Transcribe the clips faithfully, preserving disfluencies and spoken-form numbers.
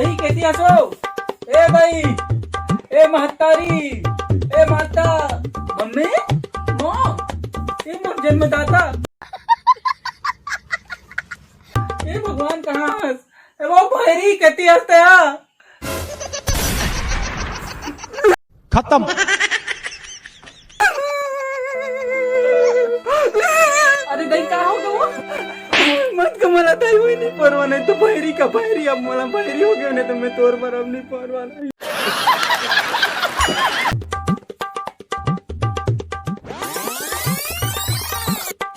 दई, कती हस ओ? ए दई, ए महतारी, ए माता, मम्मी, माँ, ए मोर जन्मदाता। ए भगवान, कहाँ हस? ए वो भैरी, कती हस तैं? खत्म। अरे दई, का हो गे वो? मत का मला दई, वही नहीं परवा, नहीं तो भैरी का भैरी, अब मला भैरी हो गया, नहीं तो मैं तोर बर अब नहीं परवा नहीं।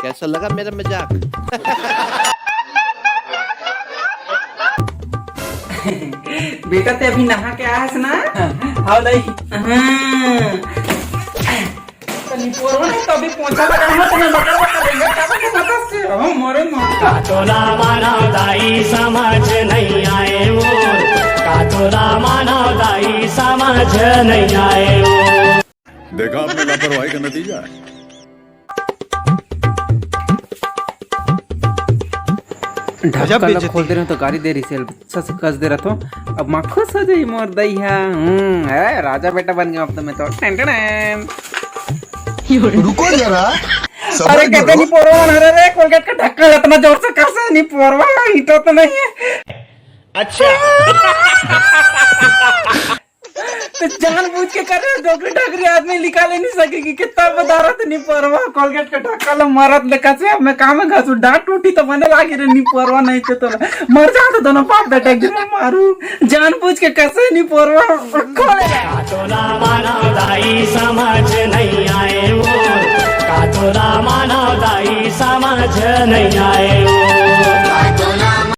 कैसा लगा मेरा मजाक? बेटा, तैं अभी नहा के आयस ना? हाँ दई। हाँ। तनी पोरवा नहीं तो अभी पोछा लगा, हम तो मैं बकर बकर देंगे, क्या बकर बकर से? हम मरे माता। का तोला मानव दाई समझ नहीं आए वो, का तोला मानव दाई समझ नहीं आए वो। देखा आपने लापरवाही का नतीजा है। ढक्कन ला खोल दे रहे हो तो गारी दे रही से, अच्छा से कस दे रहा था। अब माँ खुश हो जाई मोर दई हा। हम्म, ए, राजा बेटा बन गया अब तो मैं तो। टन टन टन। रुको जरा, सबर अरे करो। कहते नहीं पोरवा ना रे, कोलगेट का ढक्कन इतना जोर से कसे नहीं पोरवा, ईटा तो नहीं है। अच्छा। तो जानबूझ के कर रहे हो, डोकरी ढाकरी आदमी निकाले नहीं सकेगी, कितना बदारत नहीं परवा, कोलगेट का ढक्का लो मारत ले कसे, अब मैं काम में घसू, डांट टूटी तो बने लागी रे, नहीं परवा नहीं तो, तो मर जा तो दोनों बाप बेटा एक दिन में मारू, जानबूझ के कसे नहीं परवा, खोले रे। का तोला मानव दाई समझ नहीं आए वो, का तोला मानव दाई समझ नहीं आए वो।